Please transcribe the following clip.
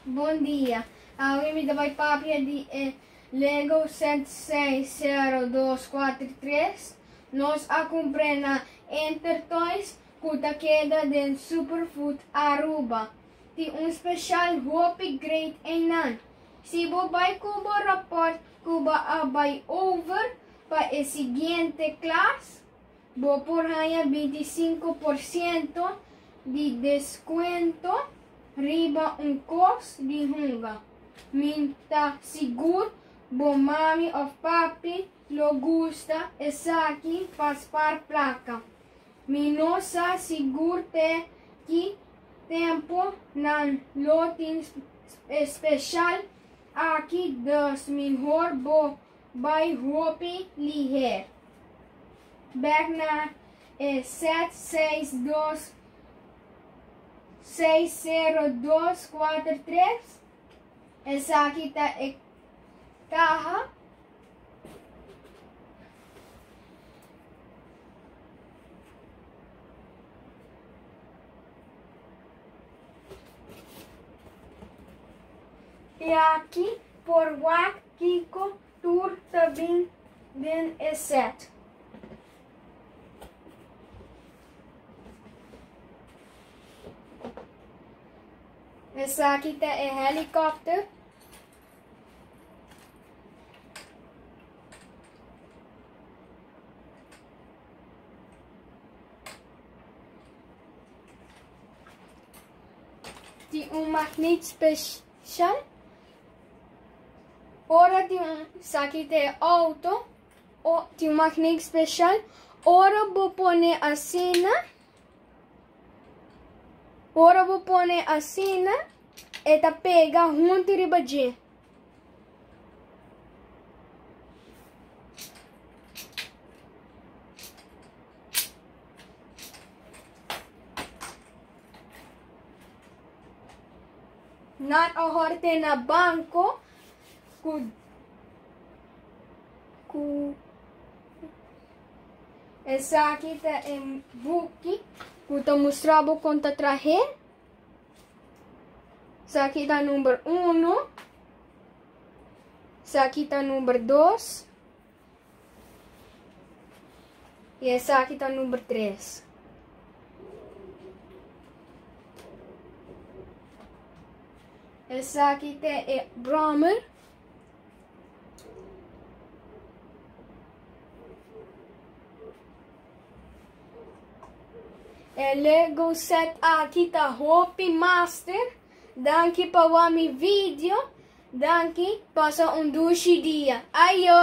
Bon dia. Awe mi ta bai papia di e Lego set 60243. Nos a kumpr'é na Intertoys ku ta keda den Superfood Aruba. Tin un special hopi great einan. Si bo bai ku bo rapport ku bo a bai over pa e siguiente klas, bo por haña 25% di deskuento riba un kos di hunga. Mi ta sigur bo mami òf papi lo gusta esaki pa spar plaka. Mi no sa sigur te ki tempu nan lo tin e special aki dus mihor bo bai hopi liher. Bek na e set 6 2 6 0 2 4 3. Esaki ta e kaha. I aki por wak kiko tur ta bin den e set. Esaki ta e helikòpter. Tin un magneet special. Ora tin un esaki ta e auto. O tin un magneet special. Ora bo pone asina. Ora bo pone asina, e ta pega huntu riba dje. Nan a hòrt'é na banko ku ku esaki ta e buki ku ta mustra bo kon ta trah'é. Esaki ta number uno. Esaki ta number dos. I esaki ta number tres. Esaki ta e brommer. E Lego set aki ta hopi master. Danki pa wak mi video. Danki. Pasa un dushi dia. Ayo!